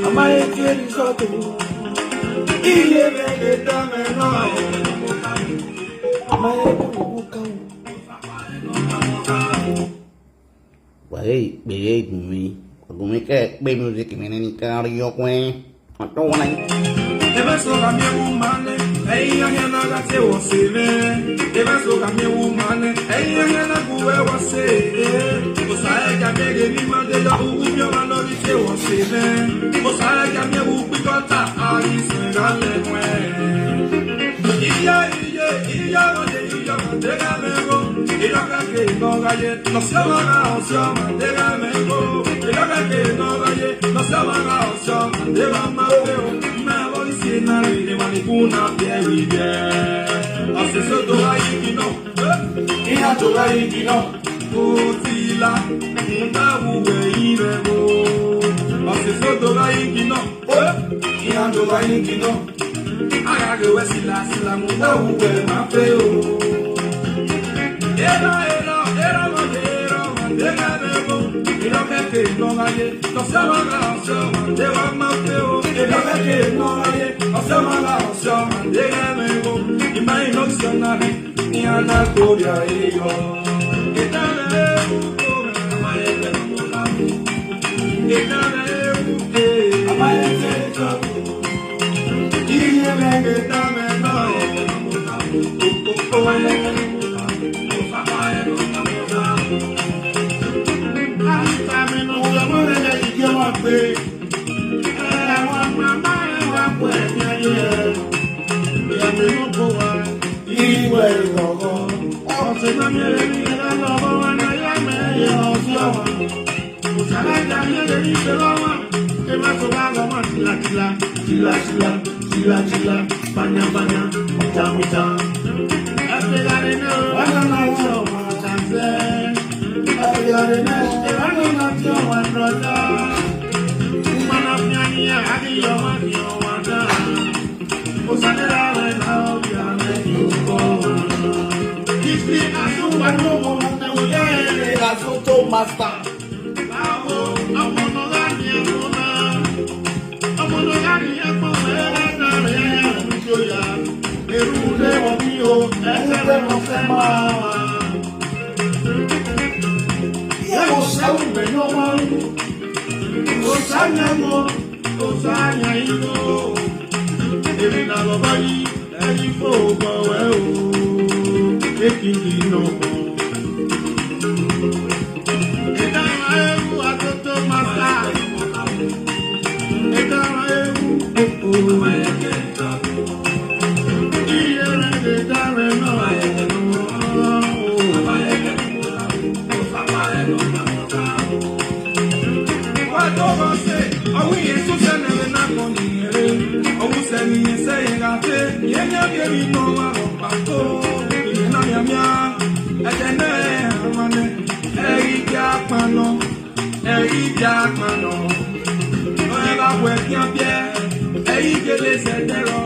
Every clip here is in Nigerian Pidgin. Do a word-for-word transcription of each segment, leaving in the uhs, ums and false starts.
Amaghị etu eri sọtụ. Ihe mere dame nọ. Amaghị etu ugbu ka o. Wàyí ìpèrè ìgùnmi. Ìgùnmi kẹ́ ẹ pé music mi ní ká rí ọpẹ́. Ọ̀tọ̀ wọn náà. Ebe so ka mi ewu mane, eyi anya na ga te wo se me. Ebe so ka mi ewu mane, eyi anya na ku we wo se. O sa e ka me ge mi ma de ya u u mi o ma lo ri te wo se me. O sa e ka mi ewu pi ko ta a ri se ga le kwe. Iya, iya, iya, iya, iya, de ga me go. Ira ka ke no ga ye, no se va ga o se ma de ga me go. Ira ka ke no ga ye, no se va ga o se ma de ga ma pe o. Ma lo ri si na ri de ma ni ku na pie ri de. A se so to ga yi ki no. Ina to ga yi ki no. O ti la, nda wu we yi re go. A se so to ga yi ki no. Ina to ga yi ki no. Aga ge we sila sila mu da wu we ma pe o. Era, era, era, ma, era, ma, de ga de go. Ina ke ke no ga ye, no se ma ga, se ma, de wa ma pe o. Ina ke ke no ga ye, no se ma ga, se ma, de ga de go. Ima ino se na ni, ni ana ko ya e yo. Eta le u ko, ma e le u ko. Eta le u ke. Ama e le u ko. Master. Eyi bia kpano, oye ba we kian bie, eyi gele se dero,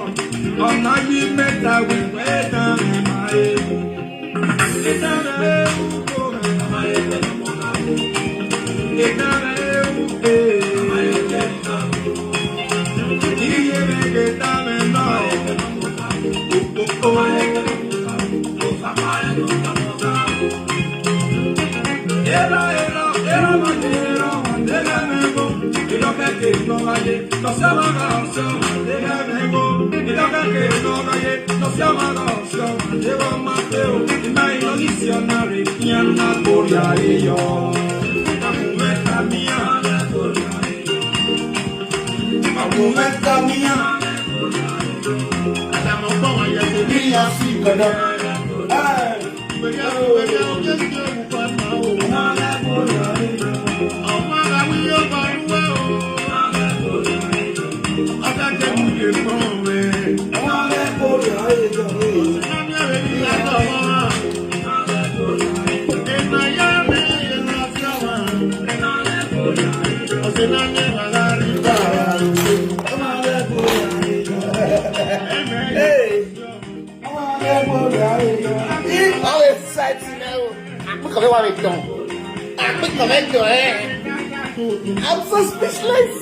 ona yi meta we we dan me ma e. Eta me u ko me, eta me u e. Iye me ke ta me no. O, o, o. Era, era, era, bandera, bandera me go. Y lo que que no vaya, no se haga, no se haga, bandera me go. Y lo que que no vaya, no se haga, no se haga, bandera más feo. Y me lo diccionario, y anda por ahí yo. La mujer mía, la mujer mía. Adamu kpɔn ya se bi ya si gbɛdɔ. Hey. Hey. How exciting now. Àpín kan fẹ́ wá mi tán. Àpín kan fẹ́ tán ẹ́. I'm so speechless.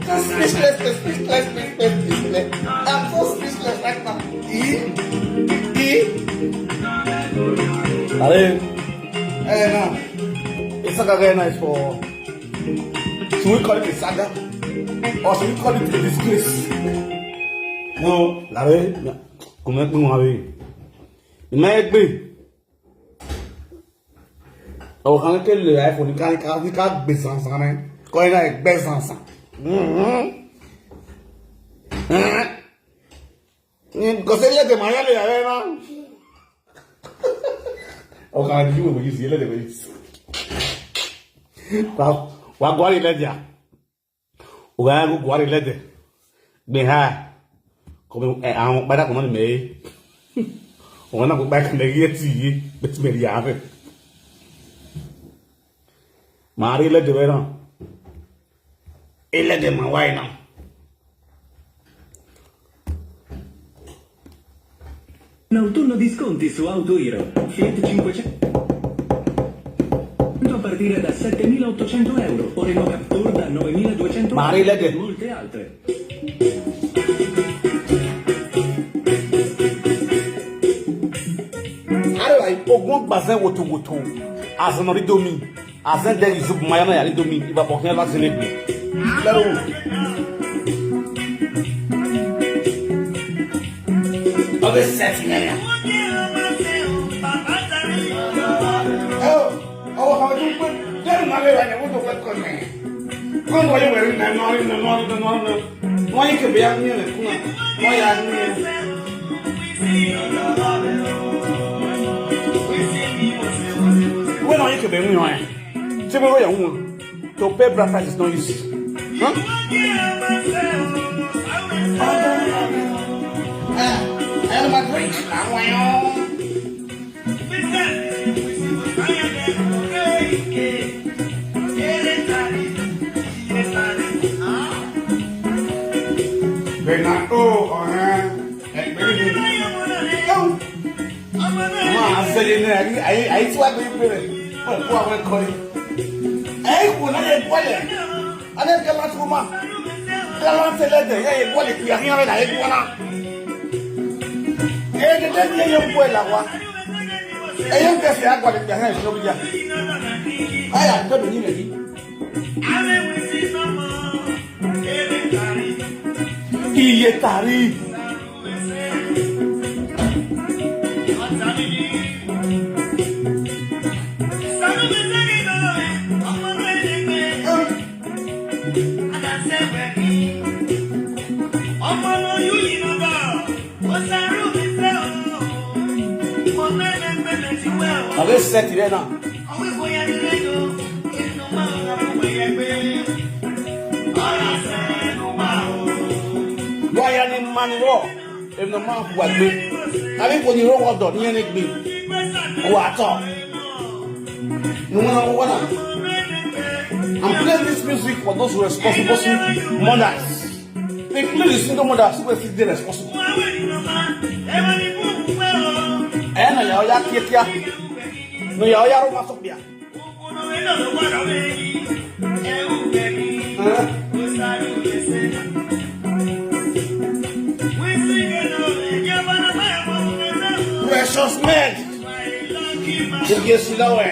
So speechless, so speechless, speechless, speechless. I'm so speechless right now. E? E? Are you? Eh, no. It's not very nice for. Should we call it a saga? Or should we call it a disgrace? No, la re, come on, we. Ime gbe. O kan ke le iPhone ka ka ka gbe san san ne. Ko ina gbe san san. Mhm. Ni ko se le de ma ya le ya na. O kan di wo yi si le de wo yi. Wa wa gwa le ja. Oga ya go gwari lede. Gbe ha. Ko be, eh, awon pada ko ni me. Oga na ko ba kan de ye ti yi. Be ti me ri ave. Ma ri lede we na. E lede ma wa na. In autunno di sconti su auto Hero, Fiat cinquecento a partire da settemilaottocento euro, o Renault Captur da novemiladuecento euro, Mari lede. E molte altre. Are wa ogun gbazen woto woto. Azan ri do mi. Azan de izu bu maya na ya ri do mi. Iba bo hen la zele gbe. Lero. Obe set ni ya. Oh, oh, how do you put? Then my way, I want to work on me. Come on, you were in the morning, the morning, the morning. Why you could be out here? Why are you here? When are you could be in? Ṣé mo yà wọ́n to pay bride price is not easy? Huh? Ah, I am a drink. Bẹ́ẹ̀ náà, ó ọ̀rẹ́ ẹgbẹ́ mi. Wọ́n á sẹ́yìn náà, ayé, ayé, ayé tí wàá gbé pé rẹ̀, wọ́n kó àwọn ẹ̀kọ́ yìí. Ẹ̀yin kò náà yẹ gbọ́dẹ̀, alẹ́ kẹ́ máa tún máa, kẹ́ máa tẹ̀lé dẹ̀, yẹ yẹ gbọ́dẹ̀ kì í àhíyàn rẹ̀ náà yẹ gbọ́dẹ̀. Ẹ̀yin kẹ́kẹ́ bí yẹ yẹ gbọ́ ẹ̀ là wá. Ẹ̀yin kẹ́sì á gbọ́dẹ̀ kì í àhíyàn rẹ̀ náà yẹ gbọ́dẹ̀. Ayà tó dùn yín lè yí. Iye tari. Abe set rẹ na. Waya ni mani rọ. Em na man who agbe. Abi ko ni rọ wọdọ ni ẹni gbe. Wa tọ. No one wanna. I'm playing this music for those responsible mothers. Including single mothers who are still responsible. Eh, na ya, ya, kia, kia. No ya, ya, Roma Sopia. Precious man. Oge Silawe.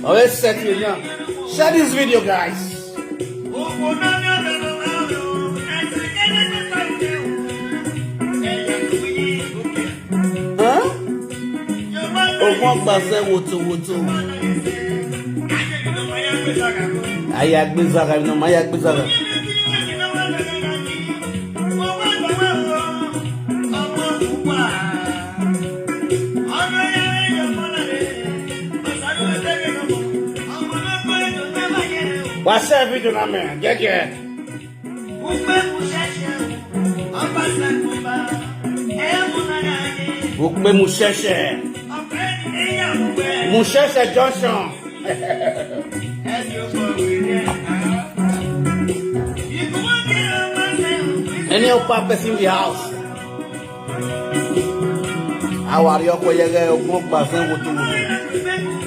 Always set you now. Share this video, guys. Huh? Ogun gbase woto woto. Aya gbe zaga, no, aya gbe zaga. Wa share video na me, gege. Ukpe Musheshe. Musheshe Junction. Any of person in the house? Awari ọkọ yẹgẹ ogun ọgbà fún wotowoto.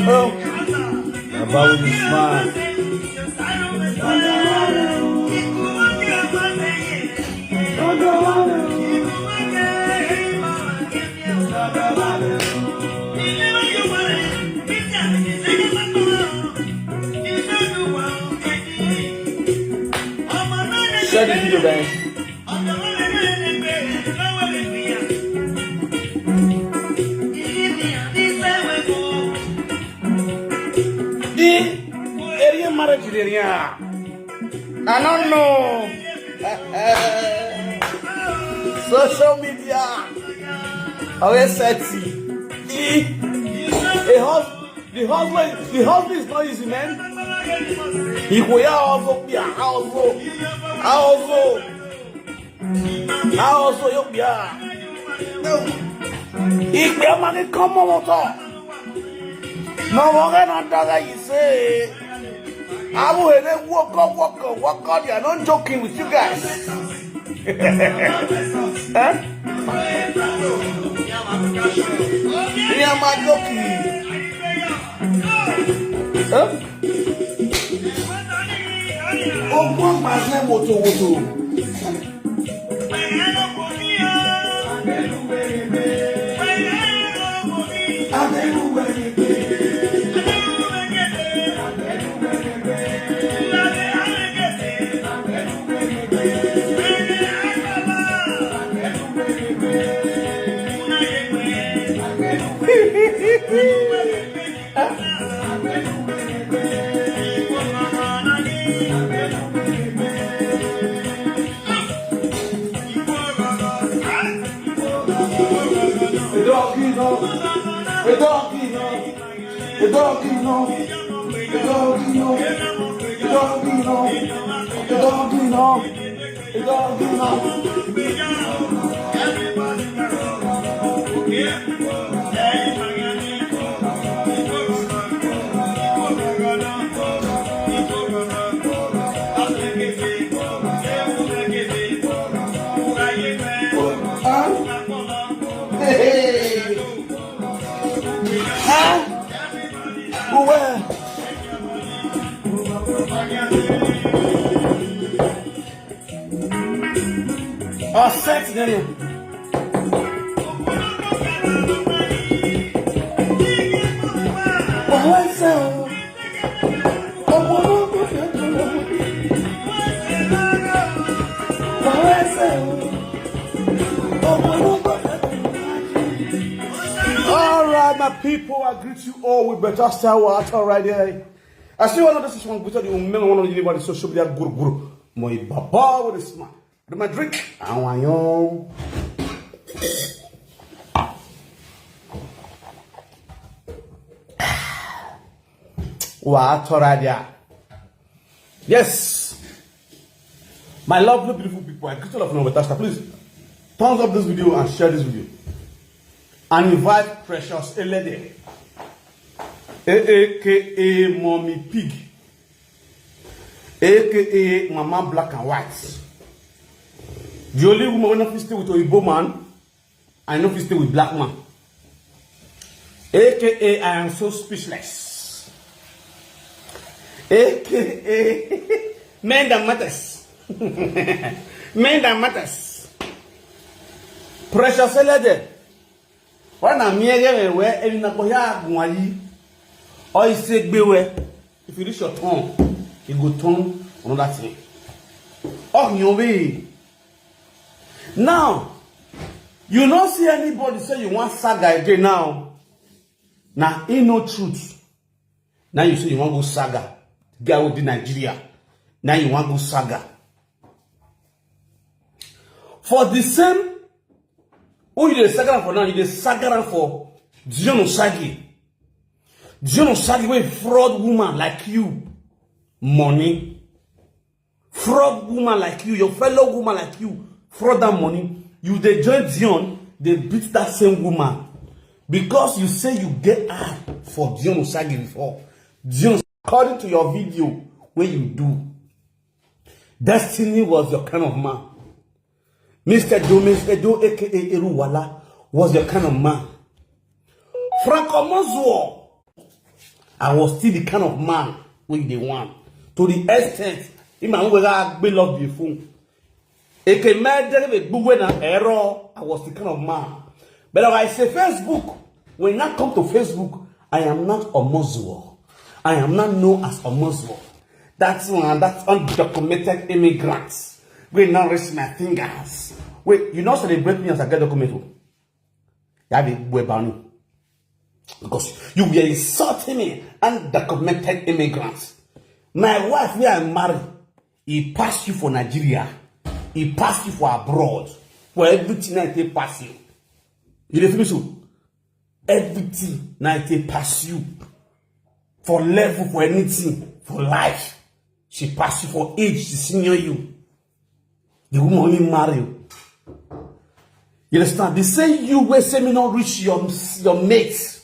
Oh, about this man. Share the video, guys. The area marriage area. I don't know. Social media. Always sexy. The, a hus-, the husband, the husband is not easy, man. He go ya also be a also, also. Aoso yo bia. Igbe mani komo moto. No more na daga you say. Abu hede woko woko woko. They are not joking with you guys. Eh? They are not joking. Eh? Ogún àgbàṣe wòtòwòtò. Huh? Huh? Uwe. Offset nínú. Ọ̀rọ̀ ẹsẹ̀ o. Ọmọ ológun fẹ́ tó lọ. Ọ̀rọ̀ ẹsẹ̀ o. Ọmọ ológun fẹ́ tó lọ. All right, my people, I greet you all with better style. All right, there. I see one of the session with the women, one of the social media guru guru. My baba with a smile. With my drink. I want you. Wa tora dia. Yes. My lovely, beautiful people, I greet all of you with better style. Please, thumbs up this video and share this video. And invite Precious Elede, A A K A Mommy Pig, A K A Mama Black and White. The only woman wey no fit stay with Oyibo man, I no fit stay with black man. A K A I am so speechless. A K A Men that matters. Men that matters. Precious Elede. Why na me again where every na koya gwayi? Or you say gbewe. If you reach your turn, you go turn another thing. Oh, you be. Now, you no see anybody say you want saga again now. Now, in no truth. Now you say you want go saga. Guy will be Nigeria. Now you want go saga. For the same, who you dey saga for now? You dey saga for Dion Osagi. Dion Osagi wey fraud woman like you money. Fraud woman like you, your fellow woman like you, fraud that money. You dey join Dion, They beat that same woman because you say you get her for Dion Oshagi before. Dion, according to your video wey you do, Destiny was your kind of man. Mister Jomes Edo, A K A Eruwala, was your kind of man. Frank Omozuo, I was still the kind of man wey you dey want. To the extent, him and Uwega Agbe love the phone. Eke mede be gbuwe na error, I was the kind of man. But like I say, Facebook, when I come to Facebook, I am not Omozuo. I am not known as Omozuo. That's one, that's undocumented immigrants. Wey now rest my fingers. Wait, you no celebrate me as I get document o. You have a boy bounty. Because you were insulting me, undocumented immigrants. My wife, where I marry, he passed you for Nigeria. He passed you for abroad. For everything I take pass you. You dey feel me so? Everything na I take pass you. For level, for anything, for life. She pass you for age, she senior you. The woman only marry you. You understand? They say you wey say me not reach your, your mate.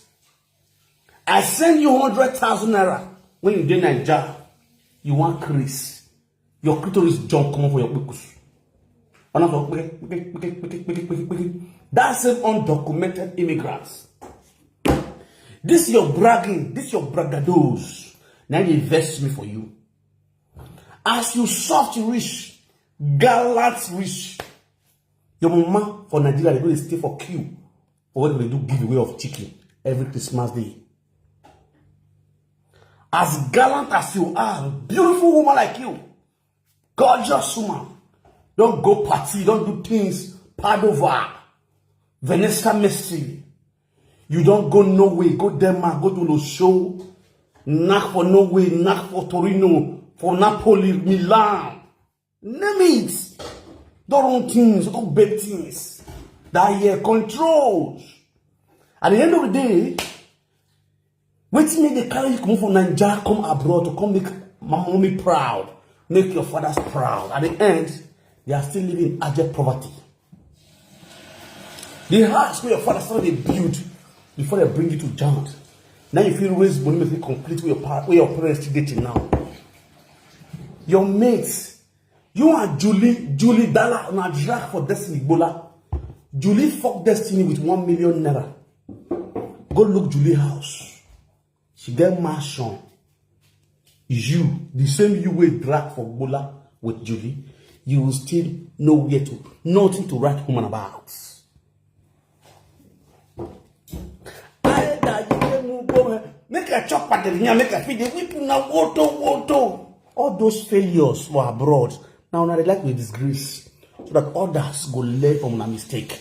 I send you hundred thousand naira when you dey Naija. You want Chris. Your clitoris jump come for your kpekus. Ọ̀nà sọ pé, pé, pé, pé, pé, pé, pé, pé. That's an undocumented immigrants. This your bragging, this your braggados. Now you invest me for you. As you soft rich, gallant rich, your mama for Nigeria, they go dey stay for queue for when they do giveaway of chicken every Christmas day. As gallant as you are, beautiful woman like you, gorgeous woman, don't go party, don't do things, Padova, Vanessa Messi. You don't go Norway, go Denmark, go to the show, knock for Norway, knock for Torino, for Napoli, Milan. Name it. Don't run things, don't big things. That year controls. At the end of the day, wetin make they carry you come from Naija, come abroad to come make my mommy proud, make your fathers proud. At the end, they are still living in abject poverty. The house where your father started to build before they bring you to John. Now you feel raise money, make it complete where your, pa- where your parents still getting now. Your mates, you and Julie, Julie Dala, na drag for Destiny Bola. Julie fuck Destiny with one million naira. Go look Julie house. She get mansion. You, the same you wey drag for Bola with Julie, you will still know where to, nothing to write home about. Make I chop at the make I feed the people now. Woto, woto. All those failures for abroad. Now, now they like to disgrace so that others go learn from my mistake.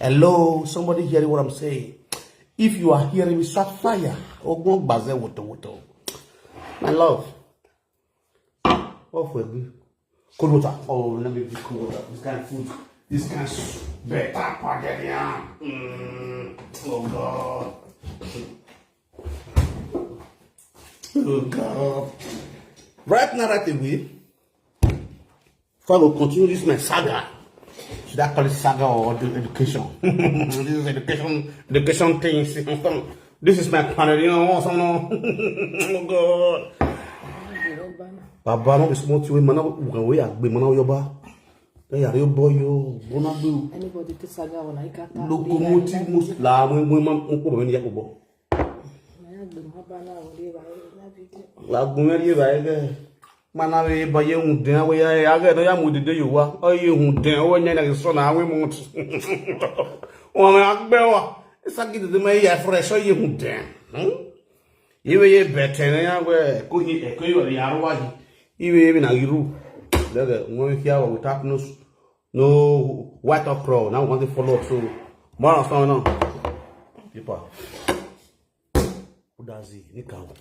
Hello, somebody hearing what I'm saying? If you are hearing me, shout fire. Ogun gbaze woto woto. My love. What for you? Cold water. Oh, let me drink cold water. This kind of food. This kind of better pounded yam. Mm. Oh God. Oh God. Right now, right away. Before I go continue this my saga. Should I call it saga or edu- education? This is education, education things. This is my panel, you know, also no. Oh God. Baba, no be small thing wey man na we agbe man na we yoba. Hey, are you boy yo? Bona do. Anybody to saga when I got that. Locomotive must la when when man ko ba ni yakobo. Lagunmeri ba ege. Mana we ba ye hunden we ya ya ge no ya mu dede yo wa. O ye hunden o nya na so na we mu. O ma agbe wa. Isa ki de me ya fresh o ye hunden. Hmm? Iwe ye better na ya we ko ni e ko yo ya ro wa yi. Iwe ye na iru. Lege won ki awa without no s- no white okra. Now we want to follow up. So more on now. People. Udazi ni kawo.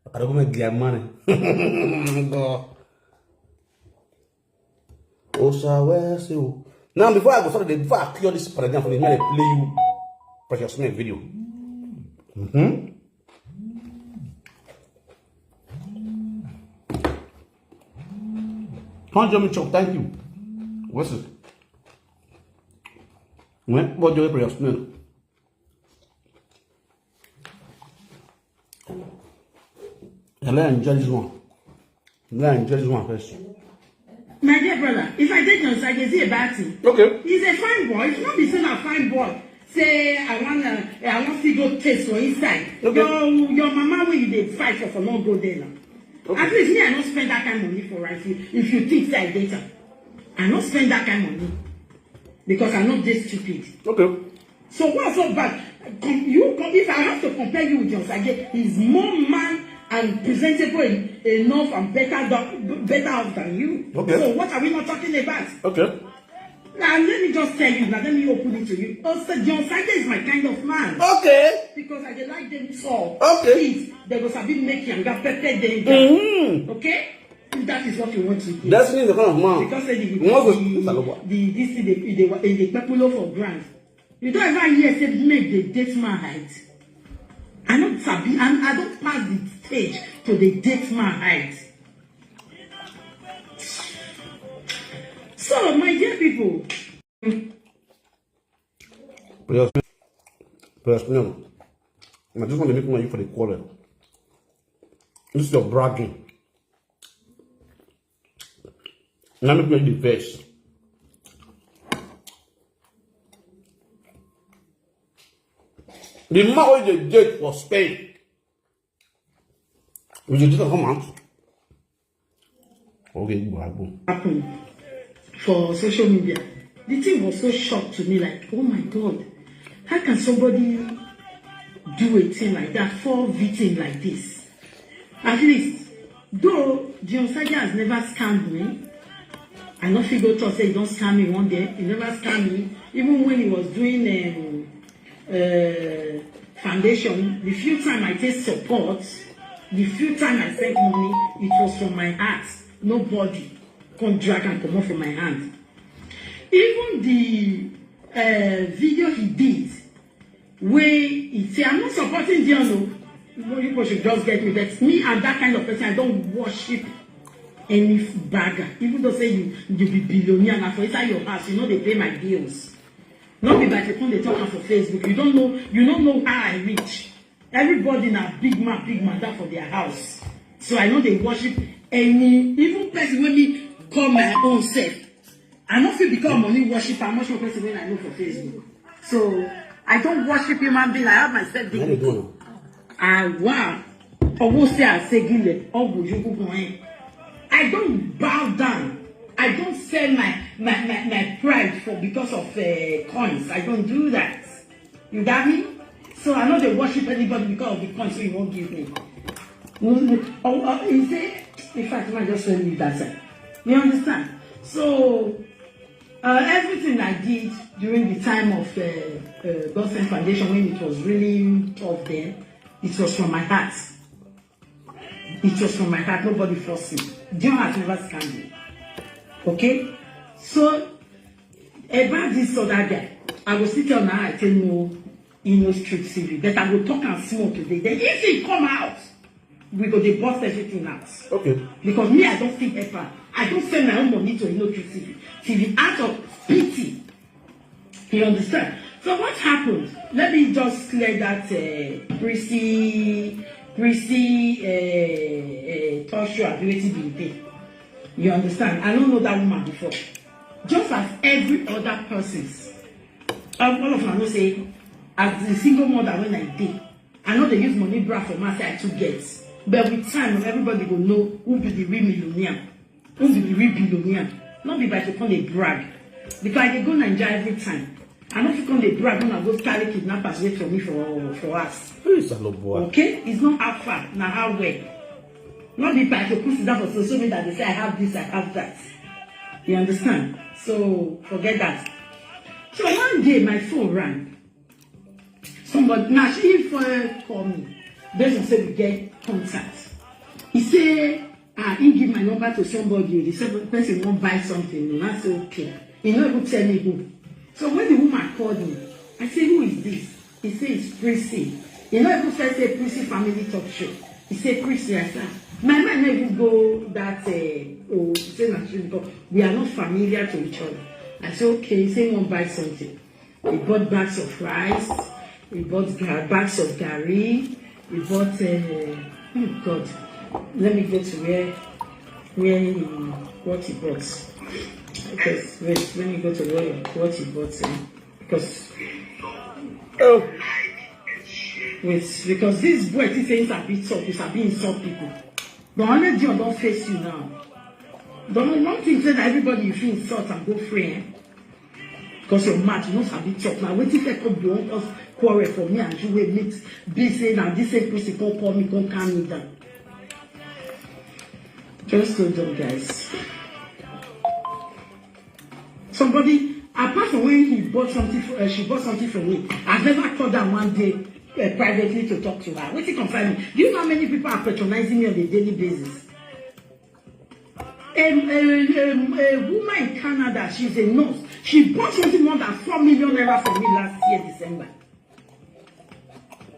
Akara go me gia money. Go. Osa we se o. Now before I go start the before I clear this paragraph for me, let me play you Precious Smith video. Mm-hmm. Come join me chop. Thank you. What's it? When what do you press? Let me enjoy this one. Let me enjoy this one first. My dear brother, if I take your side, is it a bad thing? Okay. He's a fine boy. It's not be saying a fine boy. Say I want to, I want to go taste for inside. Okay. Your your mama wey you dey fight for for no go there now. Okay. At least me, I no spend that kind of money for rice. If you think say I date am, I no spend that kind of money because I no dey stupid. Okay. So what's so bad? Com- You com- if I have to compare you with John Sage, he's more man and presentable en- enough and better than better off than you. Okay. So what are we not talking about? Okay. Now let me just tell you. Now let me open it to you. Also, John Sage is my kind of man Okay. because I dey like them tall. Okay. Kids, they go sabi make yanga pepper them. Mm-hmm. Okay. If that is what you want to do. That's me the kind of man. Because say the Wọ́n sọ the ìsàlọ́wọ́. the this thing dey dey dey dey pepulo for ground. You don't ever hear say make dey date man height. I no sabi and I don pass the stage to dey date man height. So my dear people, Plus, plus, no. I just want to make fun of you for the quarrel. This is your bragging. Now make me the best. The man wey dey date for Spain. We dey do come out. Okay, go go. Happen for social media. The thing was so shocked to me, like, oh my God, how can somebody do a thing like that, fall victim like this? At least, though John Saja has never scammed me, I no fit go talk say he don scam me one day. He never scam me. Even when he was doing um, uh, foundation, the few time I take support, the few time I sent money, it was from my heart. Nobody come drag and comot from my hand. Even the uh, video he did, wey he say, I'm not supporting Dion o. You know, people should just get me vex. Me, I'm that kind of person. I don't worship any bagger. Even though say you you be billionaire, na for inside your house, you know they pay my bills. Not be like you come dey talk am for Facebook. You don't know, you don't know how I reach. Everybody na big man, big man that for their house. So I know they worship any even person when me call my own self. I no fit become money worship and much more person when I know for Facebook. So I don't worship human being. I have myself How they dignity. do now? Awa, owo se asegile, owo yugu gun. I don't bow down. I don't sell my my my, my pride for because of uh, coins. I don't do that. You got me? So I know they worship anybody because of the coins you won't give me. Mm, oh, oh, you say, in fact, I just tell you that side. You understand? So uh, everything I did during the time of uh, uh, Gospel Foundation when it was really tough then, it was from my heart. It was from my heart. Nobody forced me. John has never scammed me. Okay? So about this other guy, I go still tell now I tell no in no street T V. But I go talk and small today. Then if he come out, we go dey bust everything out. Okay. Because me, I don't feel help am. I don't send my own money to Inoju T V. T V out of pity. You understand? So what happened? Let me just clear that uh, Prissy, Prissy uh, uh, talk show ability be there. You understand? I don't know that woman before. Just as every other persons, um, all of them know say, as the single mother when I did, I know they use money bra for my side to get. But with time, everybody go know who be the real millionaire, who be the real billionaire. Not be by to come dey brag. Because I dey go Naija every time. I no fit come dey brag when I go carry kidnappers wait for me for for us. Who is Saloboa? Okay, it's not how far, na how well. Not be by to put it down for social media. They say I have this, I have that. You understand? So forget that. So one day my phone rang. Somebody now she first call me. Based on say we get contact. He say, ah, he give my number to somebody. The seven person won't buy something. And I say okay. He no even tell me who. So when the woman called me, I say, who is this? He say it's Prissy. He no even first say Prissy family talk show. He say Prissy. I say, ah, my mind no even go that. Uh, oh, he say na true because we are not familiar to each other. I say okay. He say he won't buy something. He bought bags of rice. He bought ga- bags of garri. He bought. Uh, oh God, let me go to where where he what he bought. Because wait, let me go to where what he bought. Eh? Because oh, wait, because this boy, these things have been talk, you have been insult people. The only job don't face you now. The only one thing say that everybody you feel insult and go free. Eh? Because your mouth, you know, have been talk now. Wait if I come beyond us quarrel for me and you will meet. Be say now this same person come call me, come calm me down. Just hold on, guys. Somebody, apart from when he bought something, for, uh, she bought something from me. I've never called her one day uh, privately to talk to her. What it concern me? Do you know how many people are patronizing me on a daily basis? A, a, a, a woman in Canada, she's a nurse. She bought something more than four million naira from me last year, December.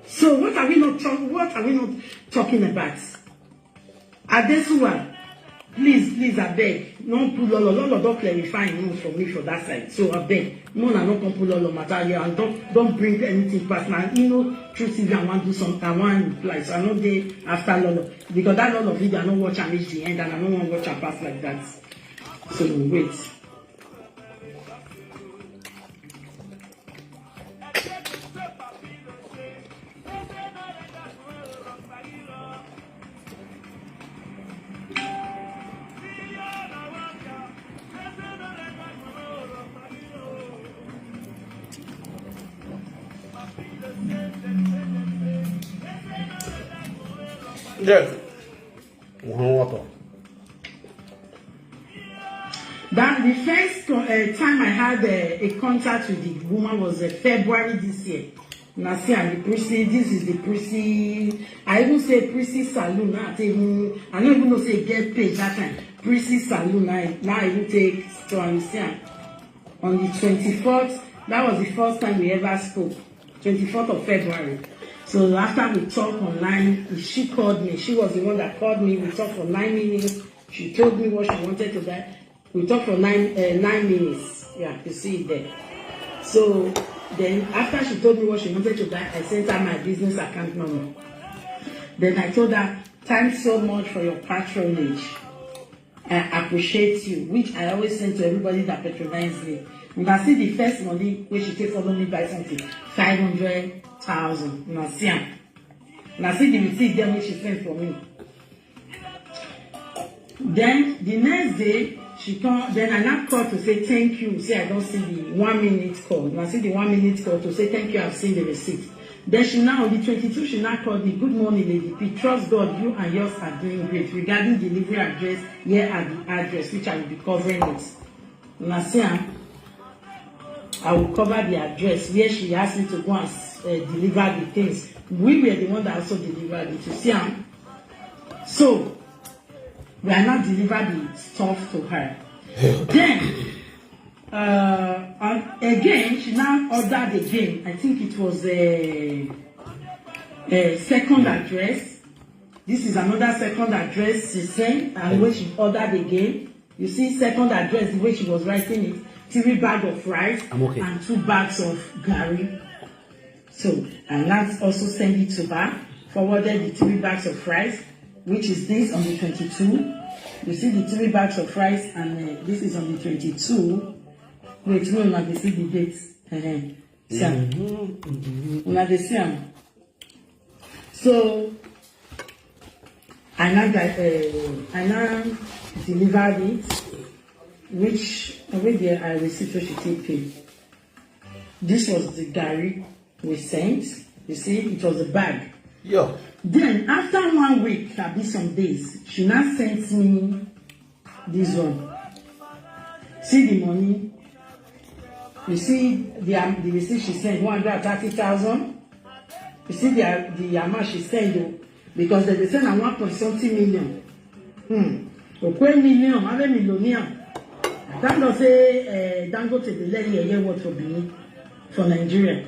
So what are we not talking? What are we not talking about? Adesuwa, please, please, abeg, no put lolo. Lolo don clarify him own for me for that side. So abeg, no na no come put lolo matter here and don't don't bring anything personal. You know, true T V, I wan do something, I wan reply. So I no dey after lolo because that lolo video I no watch am reach the end and I no wan watch am pass like that. So wait. Yes. Uhun water. That the first uh, time I had uh, a contact with the woman was uh, February this year. Now see, and the Prissy, this is the Prissy. I even say Prissy Saloon. Not even I don't even know say get paid that time. Prissy Saloon. I now I even take to understand on the twenty-fourth. That was the first time we ever spoke. twenty-fourth of February. So after we talk online, she called me. She was the one that called me. We talked for nine minutes. She told me what she wanted to buy. We talked for nine uh, nine minutes. Yeah, you see it there. So then after she told me what she wanted to buy, I sent her my business account number. Then I told her, "Thanks so much for your patronage. I appreciate you," which I always send to everybody that patronize me. Una see the first money wey she take follow me buy something, five hundred thousand. Una see am. Una see the receipt there wey she send for me. Then the next day, she come. Then I now call to say thank you. Say I don't see the one minute call. Una see the one minute call to say thank you. I've seen the receipt. Then she now, on the twenty-two, she now called me. "Good morning, Lady P. Trust God, you and yours are doing great. Regarding delivery address, here are the address which I will be covering it." Una see am? I will cover the address where she asked me to go and uh, deliver the things. We were the one that also delivered it. You see am? So we are now deliver the stuff to her. Then uh, and again, she now ordered again. I think it was a, a second address. This is another second address she sent, and when she ordered again, you see second address the way she was writing it, three bag of rice I'm okay. and two bags of garri. So I now also send it to her, forwarded the three bags of rice, which is this on the twenty-two. You see the three bags of rice, and uh, this is on the twenty-two. Wait, no, no, they see the date. Uh-huh. So, una dey see am. So I now di- uh, I now delivered it, which wey dey I receipt wey she take pay. This was the garri we sent. You see, it was the bag. Yo. Then after one week, abi some days, she now sent me this one. See the money. You see the am- the receipt she sent, one hundred and thirty thousand. You see the the amount she sent o, because dem dey send am one point something million. Hmm. Okwe million, have a millionaire. I thank God say uh, Dangote dey learn yeye word for Benin, for Nigeria.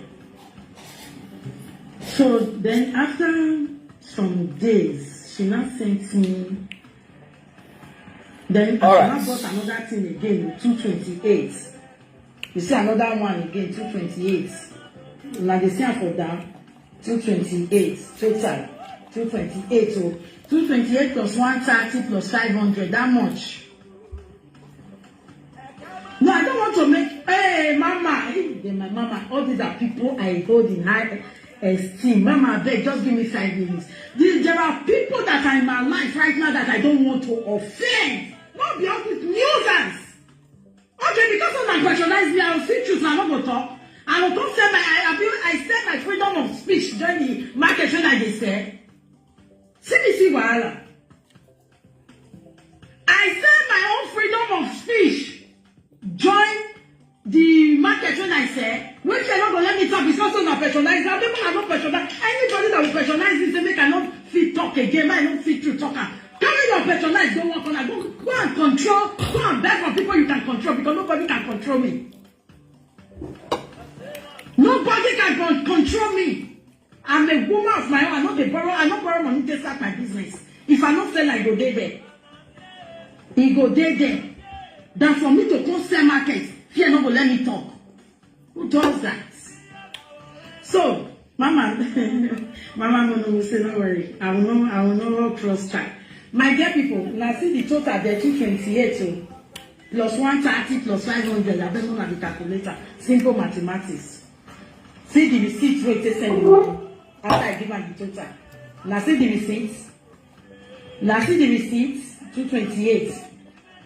So then after some days, she now sent me. Then All I right. now bought another thing again, two twenty-eight. You see another one again, two twenty-eight. Una dey see am for down. Two twenty-eight total. Two twenty-eight o. Two twenty-eight plus one thirty plus five hundred. That much. No, I don't want to make. Hey, mama. Hey, my mama. All these are people I hold in high esteem. Mama, abeg, just give me five minutes. There are people that are in my life right now that I don't want to offend. Not be all these nuisance. Okay, because una patronize me, I will still choose, I no go talk. I will come sell my, I, I, I sell my freedom of speech during the market when I dey sell. See me, see wahala. I sell my own freedom of speech. Join the market when I sell. Which they no go let me talk because una patronize. I don't, I don't patronize. Anybody that will patronize me, say make I no fit talk again. I no fit to talk. Carry your patronize, don't work on. Go, go and control. Go and beg for people you can control because nobody can control me. Nobody can con- control me. I'm a woman of my own. I no dey borrow. I no borrow money to start my business. If I no sell, I go dey there. E go dey there. Than for me to come sell market. Fear no go let me talk. Who does that? So, mama, mama, no, no, no, say no worry. I will not, I will not cross track. My dear people, now see the total there, two twenty-eight o, plus one thirty plus five hundred. I bet una the calculator. Simple mathematics. See the receipt wey take send the money after I give am the total. Now see the receipt. Now see the receipt, two twenty-eight.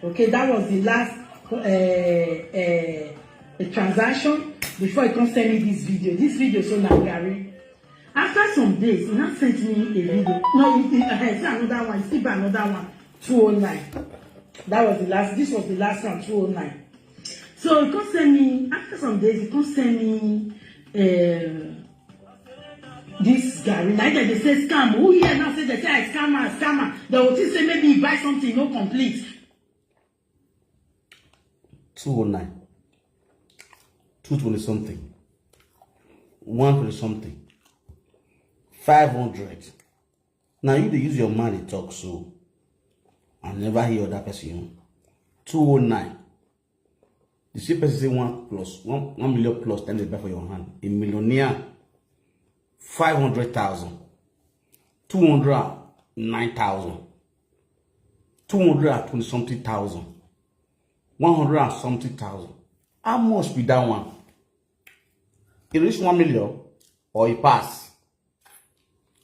Okay, that was the last uh, uh, transaction before he come send me this video. This video so na gari. After some days, he now sent me a video. No, he, he, I see another one. He still buy another one, two oh nine. That was the last. This was the last one, two oh nine. So he come send me, after some days, he come send me uh, this gari. Now they say scam. Who here now say they say I scam her, scam her? They will think say maybe he buy something, no complete. Two oh nine. Two twenty something. One twenty something. Five hundred. Now you dey use your mind dey talk so. I never hear other person. Two oh nine. The same person say one plus, one, one million plus, then they buy for your hand. A millionaire, five hundred thousand, two hundred nine thousand, two hundred and twenty something thousand, one hundred and something thousand. How much be that one? E reach one million or e pass?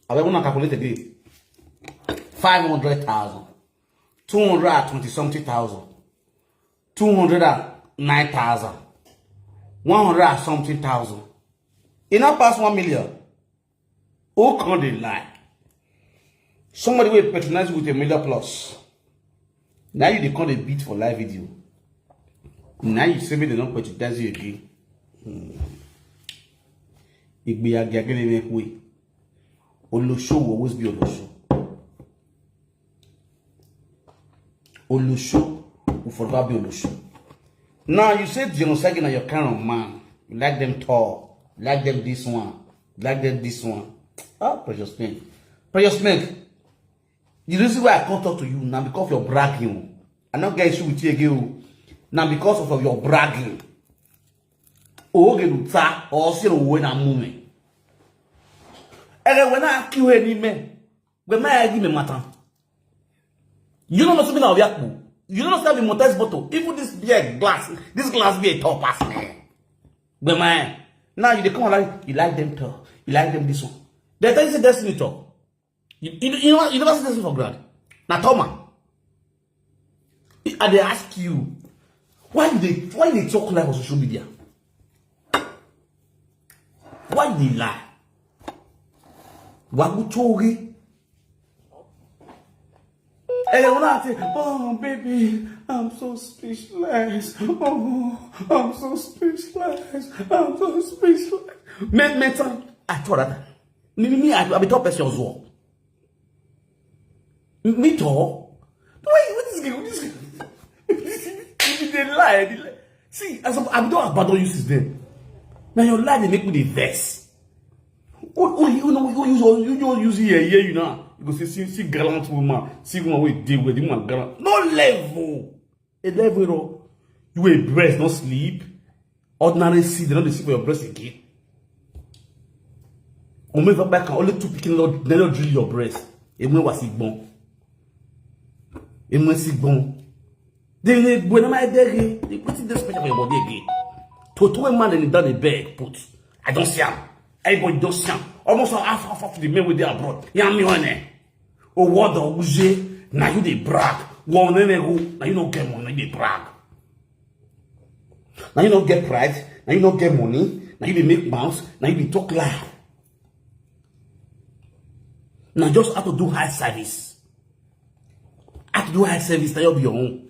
Abeg, una calculate again. Five hundred thousand, two hundred and twenty something thousand, two hundred and nine thousand, one hundred and something thousand. E no pass one million. Who come dey lie? Somebody wey patronize with a million plus. Now you dey come dey beat for live video. Now you say make dem no patronize you again. Hmm. Igbe agi agi na-eme ekwe. Olosho will always be Olosho. Olosho will forever be Olosho. Now you say Genocide na your kind of man. You like them tall. You like them this one. You like them this one. Ah, Precious Pink. Precious Pink. The reason why I come talk to you now because of your bragging. I no get issue with you again. Now because of your bragging. Oge luta or say no na mume. Ege when I kill any man. When my give me matter. You don't know something of Yakbu. You don't know something monetize bottle. Even this beer glass, this glass beer top pass me. But man, now you dey come like you like them tall. You like them this one. They tell you say destiny tall. You, you, you know what? You never see destiny for ground. Now Thomas. I dey ask you, why you dey why you dey talk like on social media? Why you dey lie? Waguchori. And when I say, oh baby, I'm so speechless. Oh, I'm so speechless. I'm so speechless. Me, me, I thought that. Me, me, me, I, I be top person as well. Me too. Why what is good? What is good? If they lie, they lie. See, as I don't abandon you since then. Now your lie they make me the vex. Oh, oh, you know, you you you you use here here you know. You go see see see gallant woman, see woman wey dey with the woman gallant. No level, a level you know. You a breast, no sleep. Ordinary seed, they no dey see for your breast again. Omeva back and only two pikin, Lord, they no drill your breast. Emwe was igbon. Emwe sigbon. They dey go na my beg. They put this special for your body again. To two man and down the bag put. I don't see am. Everybody don't see am. Almost half half of the men with their abroad. Ya mi one. Oh, what the uje? Now you dey brag. One nene go. Now you no get money, you dey brag. Now you no get pride. Now you no get money. Now you dey make mouth. Now you dey talk lie. Now just have to do high service. Have to do high service. Now you be your own.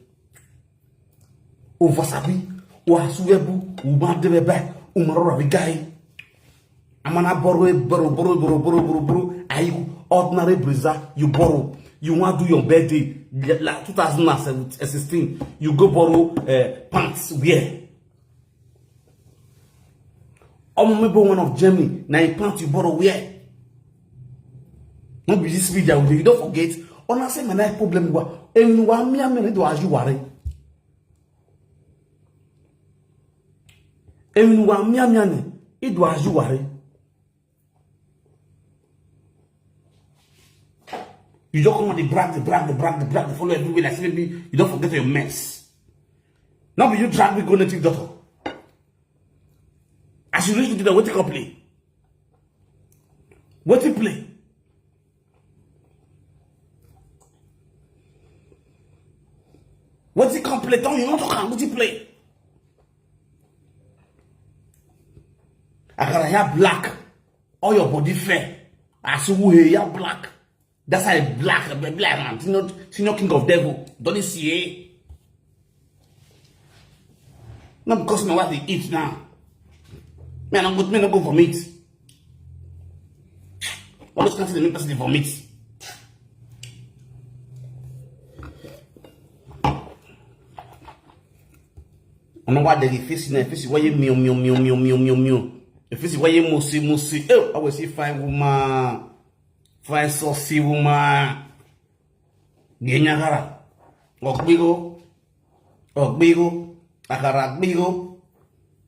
Over sabi. Wa suwebu. Uma debebe. Uma rora bigai. I'm gonna borrow, borrow, borrow, borrow, borrow, borrow, borrow. Are you ordinary breezer? You borrow. You want to do your birthday, like two thousand and sixteen. You go borrow uh, pants, wear. Omo, maybe one of Germany, now you pants you borrow, wear. No be this media, you don't forget. Honestly, my night problem wa. And wa mi a mi do as you worry. And wa mi a mi do as you worry. You just come on the brag, the brag, the brag, the brag, the follow everywhere like maybe you don't forget your mess. Now be you drag me go native daughter. As you reach the door, what you play? What you play? What you come play? Don't you not talk? What you play? I got a hair black. All your body fair. As who here, you're black. That's how black, black man. Senior, senior king of devil. Don't you see it? Not because my wife dey eat now. Me, I don't go, me, no go vomit. All those kind of things make person dey vomit. I know why they dey face na face why you meow meow meow meow meow meow meow. They face why you musi musi. Oh, I will see fine woman, fine saucy woman. Genyagara, ogbigo, ogbigo, akara gbigo,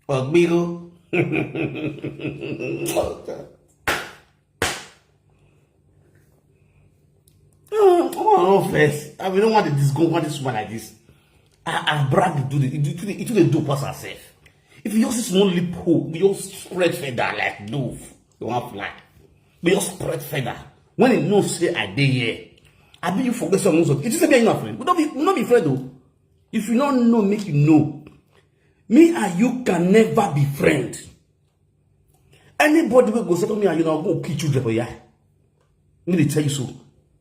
ogbigo. Oh, I don't know first. I mean, don't want to disgo want this one like this. I, I brag to do the, it do the, it do the do pass herself. If you use this small lip hole, you just spread feather like dove. You want fly. You just spread feather. When you know say I dey here, I be you forget some of it. It is a be my friend. We don't be, we don't be friend though. If you don't know, make you know. Me and you can never be friend. Anybody will go say to me, and you know, go kill children for ya. Me they tell you so.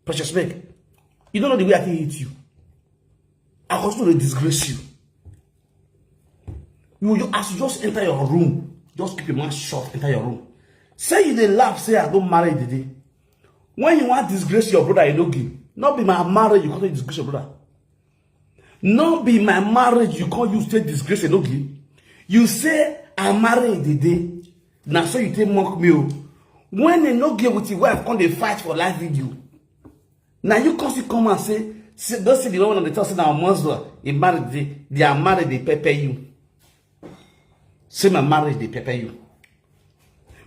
Precious Meg, you don't know the way I can hate you. I also dey disgrace you. You, you as you just enter your room, just keep your mouth shut, enter your room. Say you dey laugh, say I don't marry today. When you want disgrace your brother, you don't give. Not be my marriage, you can't disgrace your brother. Not be my marriage, you can't use take disgrace, you don't give. You say I marry today. Now so you take mock me. Oh. When they no give with your wife, come they fight for life with you. Now you come see come and say, see, don't see the one on the top say now monster, he married the, they are married, they pepper you. Say my marriage, they pepper you.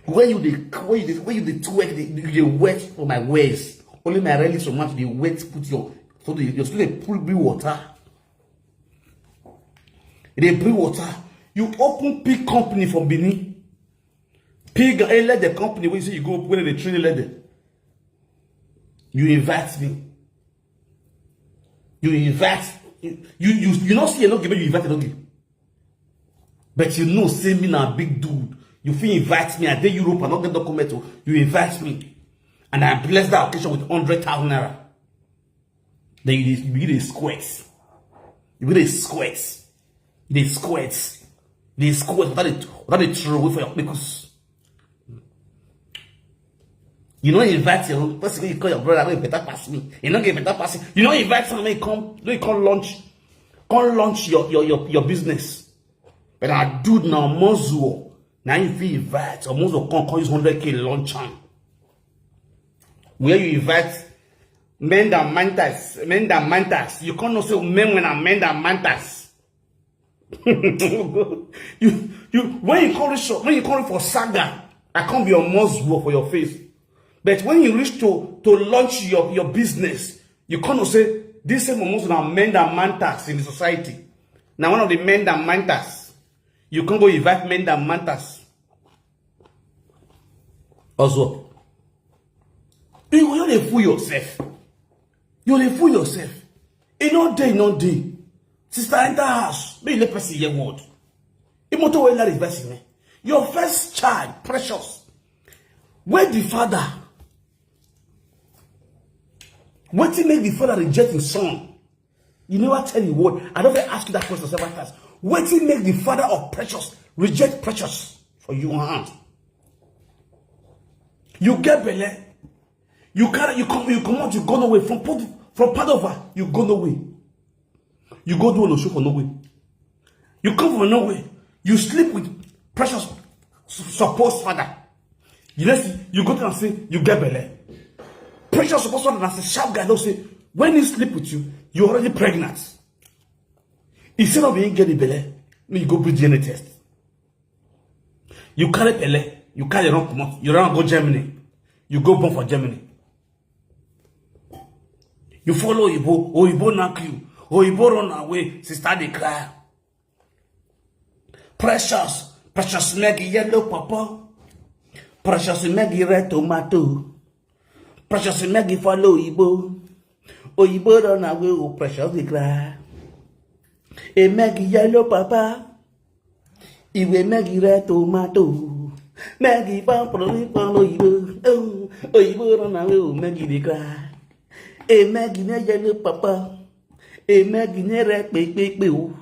Where you the where you the where you the twerk, the, you the wet for my ways. Only my relics from month they wet put your so the, your student pull be water. They bring water. You open pig company for Benin. Pig and let the company where you say you go when they train let them. You invite me. You invite you you you, you not see a no give you invite a no give. But you know, say me na big dude. You feel invite me. I dey Europe, I don't get document. Oh. You invite me. And I bless that occasion with hundred thousand naira. Then you, you begin to squat. You begin to squat. You dey squat. You dey squat without the without the throw away for your pickles. You know, invite your own person, you call your brother, wey better pass me. You know, get better pass me. You know, invite someone, come, no, you come launch, come launch your your your, your business. But I do now, Mozuo. Now you feel invite, or Mozuo come, come use hundred K launch am. Where you invite men that mantas, men that mantas. You can't know say men when are men that mantas. You, you, when you come reach, when you come for saga, I come be a must go for your face. But when you reach to, to launch your, your business, you come to say, "This same must na men and mantas in the society." Now one of the men and mantas, you can go invite men and mantas. Also, you go dey fool yourself. You dey fool yourself. E no dey, e no dey. Sister, enter house. Make you let person hear word. Imoto wey let person, eh? Your first child, Precious. Where the father? Wetin make the father reject his son? You never tell the word. I don't even ask you that question several times. Wetin make the father of Precious reject Precious for you hand? You get belle. You carry, you come, you come out, you go nowhere. From Port-, from Padova, you go nowhere. You go do on show for nowhere. You come from nowhere. You sleep with Precious s-, supposed father. You know, see, you go to and say, you get belle. Precious supposed father, that's a sharp guy, don't say, when he sleep with you, you're already pregnant. Instead of being get the belle, you go bring D N A test. You carry belle, you carry run comot, you run go Germany. You go born for Germany. You follow Oyibo, Oyibo knock you, Oyibo run away, sister dey cry. Precious, Precious Maggie yellow pawpaw, Precious Maggie red tomato, Precious Maggie follow Oyibo, Oyibo run away, oh, Precious dey cry. A Maggie yellow pawpaw, Iwe Maggie red tomato. Maggie fan from from Oyibo. Oh, Oyibo run away, oh, Maggie dey cry. A Maggie ne yellow pawpaw. A Maggie ne red pepepe, oh.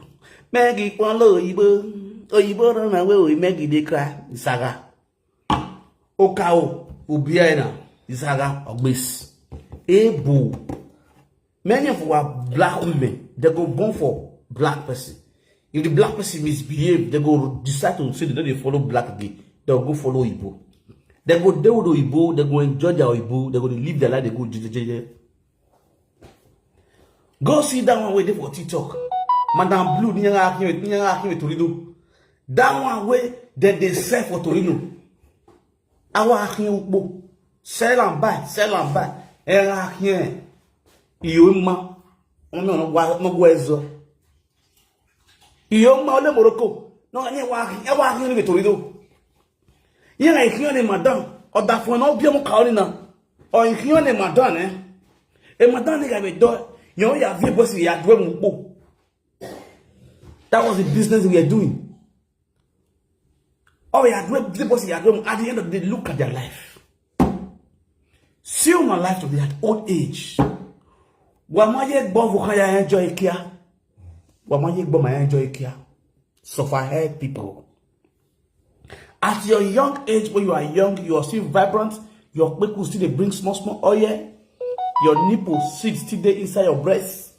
Maggie fan Oyibo. Oyibo run away, oh, Maggie dey cry. Saga. Okao, Ubiaina, Izaga, Ogbis. Ebo. Many of our black women, they go born for black person. If the black person misbehave, they go decide to say they don't follow black again. They'll go follow Igbo. They go deal with Igbo, they go enjoy their Igbo, they go live their life, they go jejeje. Go see that one wey dey for TikTok. Madam Blue, ni yanga akin, ni yanga akin with Torino. That one wey dem dey sell for Torino. Awa akin ukpo. Sell and buy, sell and buy. Era akin. Iyo ma. Ono no gwa, no gwa ezo. Iyo ma ole Morocco. No, ni wa akin, wa akin ni Torino. Ihe na ihe na madam, ọ da fún ẹ náà bí ọmọ kàó nínà. Ọ ihe na madam, eh? E madam ni gabe do, yo ya vie bosi ya dwe mu po. That was the business we are doing. Oh, ya dwe, the bosi ya dwe mu. At the end of the day, look at their life. See my life to be at old age. Wa ma ye gbo vo ka ya enjoy kia. Wa ma ye gbo ma enjoy kia. Suffer head people. At your young age, when you are young, you are still vibrant. Your kpeku still dey bring small, small oil. Your nipple seed still dey inside your breast.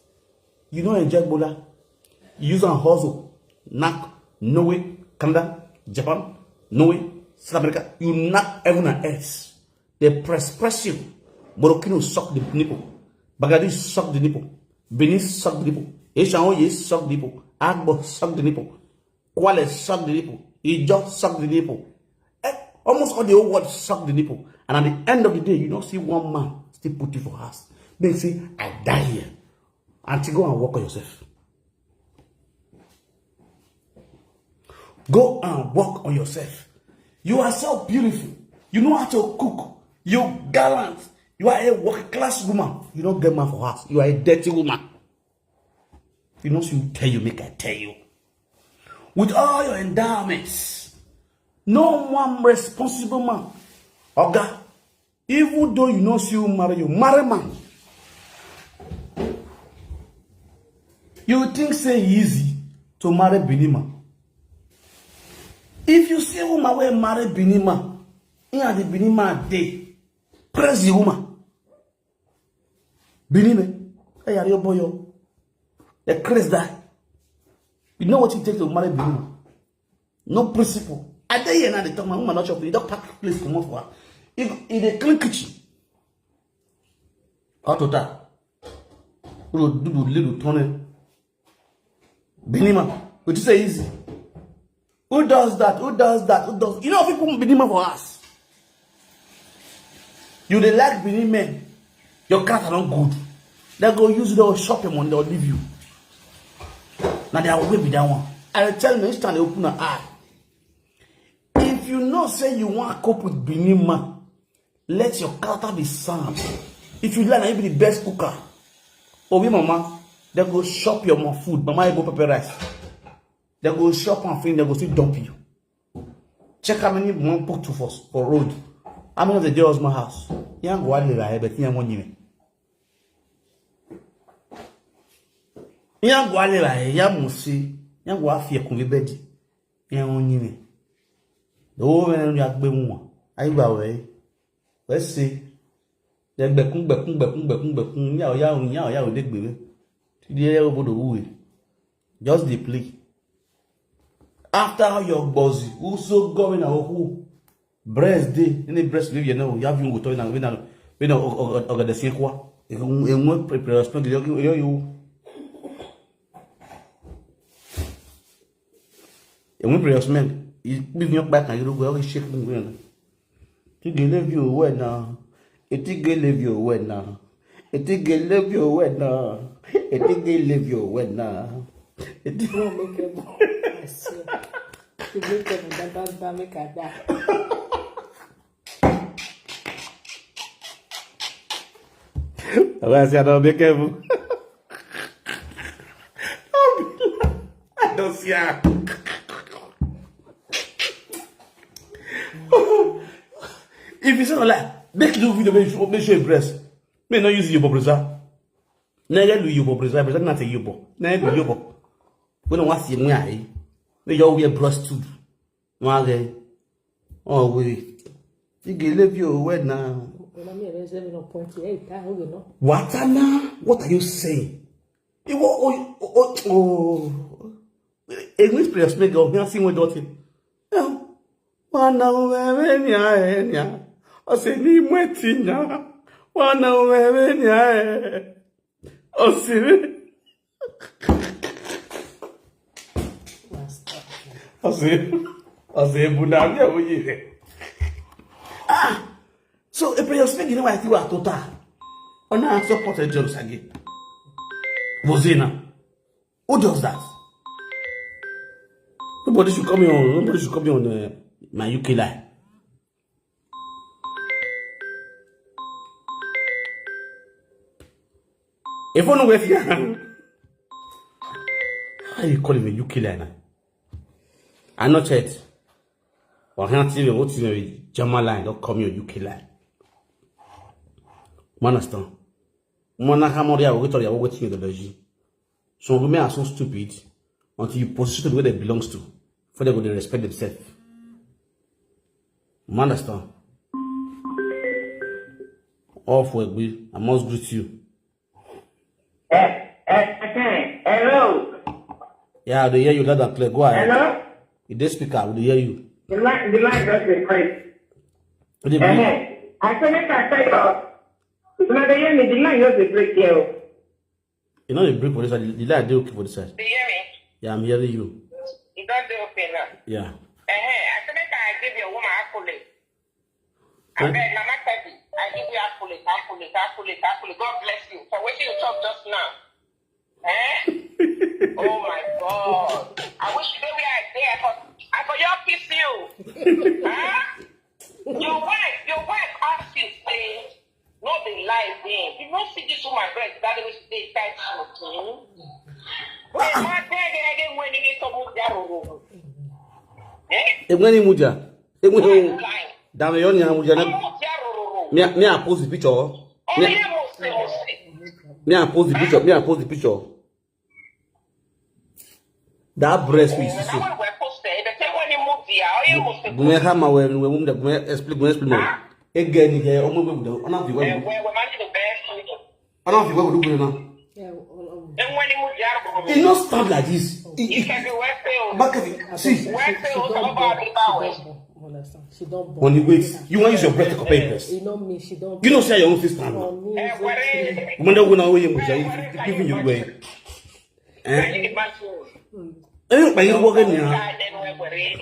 You no enjoy Ebola. You use and hustle. Knack, Norway, Canada, Japan, Norway, South America. You knack heaven and earth. They press, press you. Morocco suck the nipple. Bangladesh suck the nipple. Benin suck the nipple. Asian Oye suck the nipple. Agbo suck the nipple. Kwale suck the nipple. Ijo suck the nipple. Eh, almost all the whole world suck the nipple. And at the end of the day, you don't see one man still put you for house. They say, I die here. Auntie, go and work on yourself. Go and work on yourself. You are so beautiful. You know how to cook. You gallant. You are a working class woman. You don't get man for house. You are a dirty woman. You know, so you tell you, make I tell you. With all your endowments, no one responsible man. Oga, even though you know see who marry you, marry man. You think say e easy to marry Benin man? If you see woman wey marry Benin man, he and the Benin man dey, praise the woman. Benin man, hey, are you boy? The craze die. You know what it takes to marry Benin man? No principle. I dey here now, they talk, my woman not chop. You don't pack place, come out for her. If, if they clean kitchen, out of that. Little, little, little, Tony. Benin man. Would you say easy? Who does that? Who does that? Who does? You know, people Benin man for us. You dey like Benin men. Your character not good. They go use the shop your money, they'll leave you. Now they are way with that one. I tell you, next time they open an eye. If you know say you want cope with Benin man, let your character be sound. If you learn, you be the best cooker. Oh, we mama, they go shop your mom food. Mama, you go pepper rice. They go shop and finish, they go still dump you. Check how many mom put to for, for road. How many of the girls my house? Young one, but young one, you Yan gwa le la, ya musi, yan gwa fi ekun bedi, yan onyi ni. Do we na ya gbe mu. Ayi gba we. We si. Ya gbe kun, gbe kun, gbe kun, gbe kun, gbe kun. Ya o, ya o, ya o, ya o de gbe we. Ti di e obodo uwe. Just dey play. After your bossy, who so governor or who? Breast dey, any breast live you know, you have you go talk now, we now, we now, oga the same kwa. E won pre pre respect you, you, you. E won pre respect. You be your back and you go shake them going. Ti gele bi owe na. Eti gele bi owe na. Eti gele bi owe na. Eti gele bi owe na. Eti Won't make it. I swear. If you tell me that, that, that make I die. Oga say I don't be careful. I don't see her. If you say no lie, make you do video, make you make sure you press. May not use your brother. Na ya lu yubo brother, brother na te yubo. Na ya lu yubo. We no want see me ai. We your wear brush too. No age. Oh we. Igele bi owe na. Ona mi ere se mi no point e ta o no. Watana, what are you saying? Iwo o o o. English players make go here see we dot. Wana uwewe nya enya. Ose ni mwetinya. Wana uwewe nya e. Ose. Ose. Ose bunami oye. Ah. So a player speak, you know, I think we are total. On our support the jobs again. Bozena. Who does that? Nobody should come in on. Nobody should come in on uh, my U K line. If I know where you are, how you call him a U K line? I not yet. Or can't even what you Jama line. Don't call me a U K line. You understand? Mona Hamoria will get your way to the Some women are so stupid until you position them where they belongs to, for they go to respect themselves. You understand? Off work, we I must greet you. Eh, eh, eh, hello. Yeah, they hear you loud and clear. Go ahead. Hello? You dey speaker, we dey hear you. The line, the line just dey crazy. Good evening. Eh, I say make I tell you. Una dey hear me? The line just dey break here. You know the break for this side. The line dey okay for this side. You hear me? Yeah, I'm hearing you. You don't dey okay now. Yeah. Eh, eh, I say make I give your woman accolade. Abeg, Mama Kevin, I give you accolade, accolade, accolade, accolade. God bless you for wetin you talk just now. Eh? Oh my God. I wish you dey where I dey. I for, I for your kiss you. Huh? Your wife, your wife ask you say, no be lie dey. You no see this woman breast that way she dey tight small. Wait, my beg, I dey when you need to move that room. Eh? Enwere muja. Enwere Dame yo ni amuja na. Me, me I post the picture. Me, me I post the picture. Me I post the picture. That breast we see so. Me ha ma we we mum da me explain, me explain. Again here, omo we we ona fi we. Ona fi we we do na. E no stand like this. E, e, back of it. See. She don born. She don born. When you wait, you want use your breath to compare your breast. E no mean she don. You know say your own fit stand now. Woman that win away with you, even you way. Eh? Ẹ ń pẹ̀lú wọ́gẹ́ nìyẹn. Ẹ ń pẹ̀lú wọ́gẹ́ nìyẹn.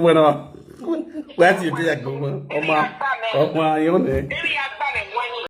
Wọ́n á ti yẹ kí ẹ gbọ́ ọmọ ọmọ ayé wọn nìyẹn.